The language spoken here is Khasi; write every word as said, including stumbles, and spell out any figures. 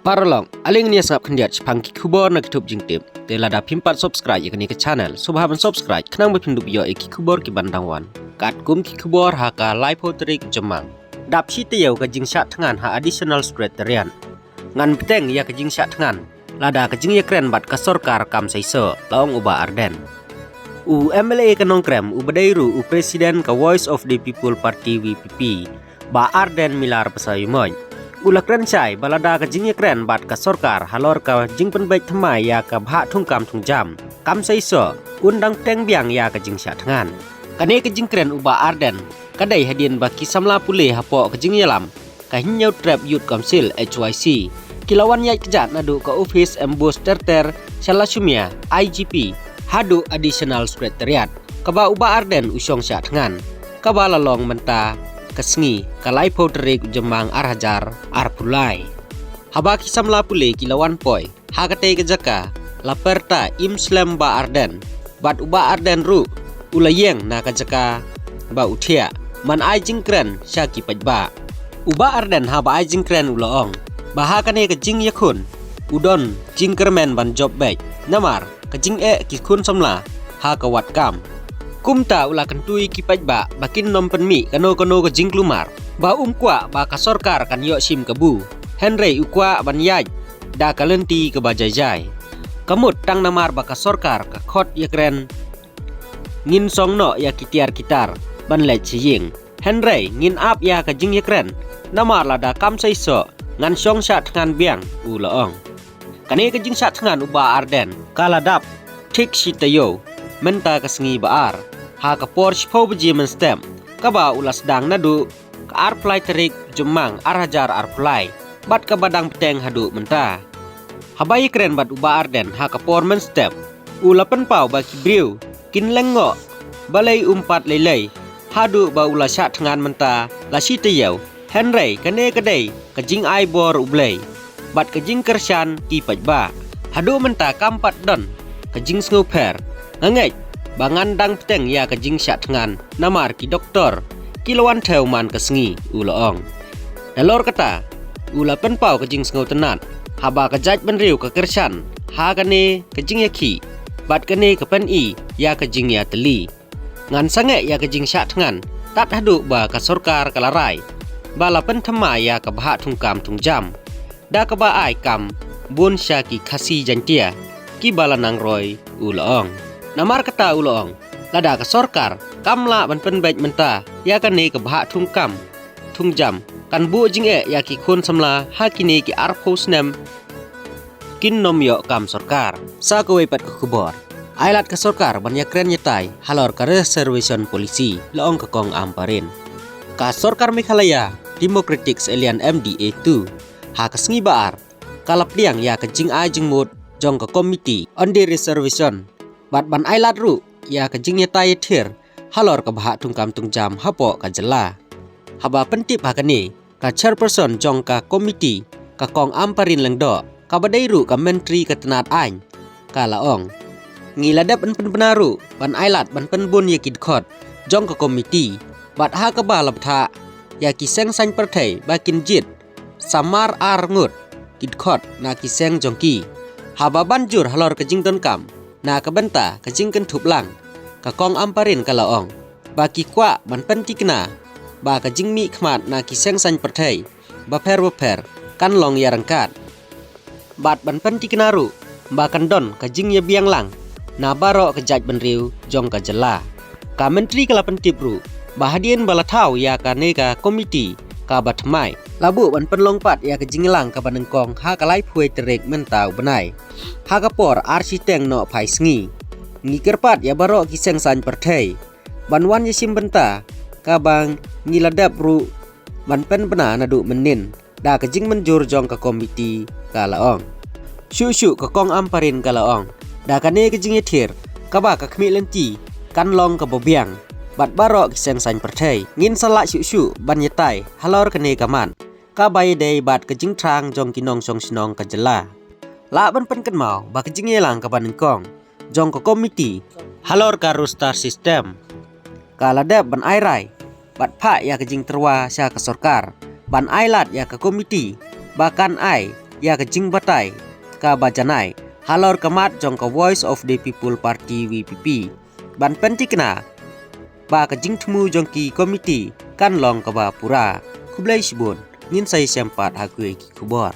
Paralok, ale ngin ïa sngap khyndiat shaphang ki khubor na ki thup jingtip. Te lada phim pat subscribe ïa kane ka channel, sngewbha ban subscribe khnang ba phin dup ïoh ïa ki khubor ki ban dang wan. Katkum ki khubor ha ka laiphew tarik Jymmang. Dap shi taïew ka jingshah thngan ha Additional Secretariat. Ngan bteng ïa ka jingshah thngan lada ka jingïakren bad ka sorkar kam seisoh, la ong u Bah Ardent. U M L A ka Nongkrem, u ba dei ruh u President ka Voice of the People Party, V P P, Bah Ardent Miller Basaiawmoit, u la kren shai ba lada ka jingïakren bad ka sorkar halor ka jingpynbeit thymmai ïa ka bhah thungkam thungjam kam seisoh, un dang bteng biang ïa ka jingshah thngan. Kane ka jingkren u Bah Ardent ka dei hadien ba ki samla pule hapoh ka jingïalam ka Hynñiewtrep Youth Council, H Y C, ki la wan ïaid kjat naduh ka ophis em Bush ter ter sha Lashimer, I G P, haduh Additional Secretariat, kaba u Bah Ardent u shong shah thngan, kaba la long mynta ka sngi ka laiphew tarik Jymmang ar hajar arphew lai. Haba ki samla pule ki la wan poi ha katei ka jaka, la pyrta im slem Bah Ardent, bad u Bah Ardent ruh u la ïeng na ka jaka ba u thiah, man ai jingkren sha ki paidbah. U Bah Ardent haba ai jingkren u la ong ba ha kane ka jingïakhun u don jingkyrmen ban jop beit, namar ka jingeh ki khun samla ha ka wad kam. Kumta u la kyntu ïa ki paidbah ba kin nym pynmih kano kano ka jingkulmar, ba um kwah ba ka sorkar kan ïoh shim kabu, hynrei u kwah ban ïaid da ka lynti kaba jai jai. Ka mut tang namar ba ka sorkar ka khot ïakren, ngin song noh ïa ki tiar ki tar ban leit sha ïing, hynrei ngin ap ïa ka jingïakren, namar lada kam seisoh ngan shong shah thngan biang, u la ong. Kane ka jingshah thngan u Bah Ardent ka la dap thik shi taïew mynta ka sngi ba ar, ha ka por shiphew baje mynstep, kaba u la sdang naduh ka arphew lai tarik Jymmang ar hajar arphew lai, bad kaba dang bteng haduh mynta. Haba ïakren bad u Bah Ardent ha ka por mynstep, u la pynpaw ba ki briew kin lyngngoh balei um pat lei lei haduh ba u la shah thngan mynta la shi taïew, hynrei kane ka dei ka jingai bor U Blei bad ka jingkyrshan ki paidbah. Haduh mynta kam pat don ka jingsngewpher. Nga ngeit ba ngan dang bteng ïa ka jingshah thngan, namar ki doktor ki la wan thew man ka sngi, u la ong. Nalor kata, u la pynpaw ka jingsngewtynnad haba ka jaitbynriew ka kyrshan ha kane ka jingïakhih bad kane ka pyni ïa ka jingïatylli. Ngan sangeh ïa ka jingshah thngan tad haduh ba ka sorkar ka la rai ba la pynthymmai ïa ka bhah thungkam thungjam, da kaba ai kam bun sha ki Khasi Jaiñtia kiba la nang roi, u la ong. Namar kata, u la ong, lada ka sorkar kam lah ban pynbeit mynta ïa kane ka bhah thungkam thungjam, kan buh jingeh ïa ki khun samla ha kine ki arphew snem kin nym ïoh kam sorkar. Sa kawei pat ka khubor, ailad ka sorkar ban ïakren ïatai halor ka reservation policy, la ong ka Kong Ampareen. Ka sorkar Meghalaya Democratic Alliance, M D A two, ha ka sngi ba ar, ka la pdiang ïa ka jingai jingmut jong ka Committee on the Reservation, bad ban ailad ruh ïa ka jingïatai ïathir halor ka bhah thungkam thungjam hapoh ka jylla. Haba pyntip ha kane, ka chairperson jong ka committee, ka Kong Ampareen Lyngdoh, kaba dei ruh ka myntri ka tnad aiñ, ka la ong, ngi la dep ban pynbna ruh ban ailad ban pynbun ïa ki dkhot jong ka committee, bad ha kaba la bthah ïa ki seng saiñ pyrthei ba kin jied samar ar ngut ki dkhot na ki seng jong ki. Haba ban jur halor ka jingdonkam na ka bynta ka jingkynthup lang, ka Kong Ampareen ka la ong ba ki kwah ban pyntikna ba ka jingmihkhmat na ki seng saiñ pyrthei bapher bapher kan long ïaryngkat, bad ban pyntikna ruh ba kan don ka jingïabiang lang na baroh ka jaitbynriew jong ka jylla. Ka myntri ka la pyntip ruh ba hadien ba la thaw ïa kane ka committee kaba thymmai, la buh ban pynlong pat ïa ka jingïalang kaba nyngkong ha ka laiphew tarik mynta u bnai, ha ka por ar shiteng nohphai sngi. Ngi kyrpad ïa baroh ki seng saiñ pyrthei ban wan ïashim bynta, kaba ngi la dep ruh ban pynbna naduh mynnin da ka jingmynjur jong ka committee, ka la ong. Shuh shuh, ka Kong Ampareen ka la ong, da kane ka jingïathir kaba ka khmih lynti kan long kaba biang bad baroh ki seng saiñ pyrthei, ngin sa lah shuh shuh ban ïatai halor kane ka mat kaba ïadei bad ka jingthrang jong ki nongshong shnong ka jylla. Lah ban pynkynmaw ba ka jingïalang kaba nyngkong jong ka committee halor ka roster system ka la dep ban ai rai bad phah ïa ka jingtyrwa sha ka sorkar ban ailad ïa ka committee ba kan ai ïa ka jingbatai kaba janai halor ka mat jong ka Voice of the People Party, V P P, ban pynthikna ba ka jingthmu jong ki komiti kan long kaba pura. Khublei shibun, ngin sa ïashem pat ha kiwei ki khubor.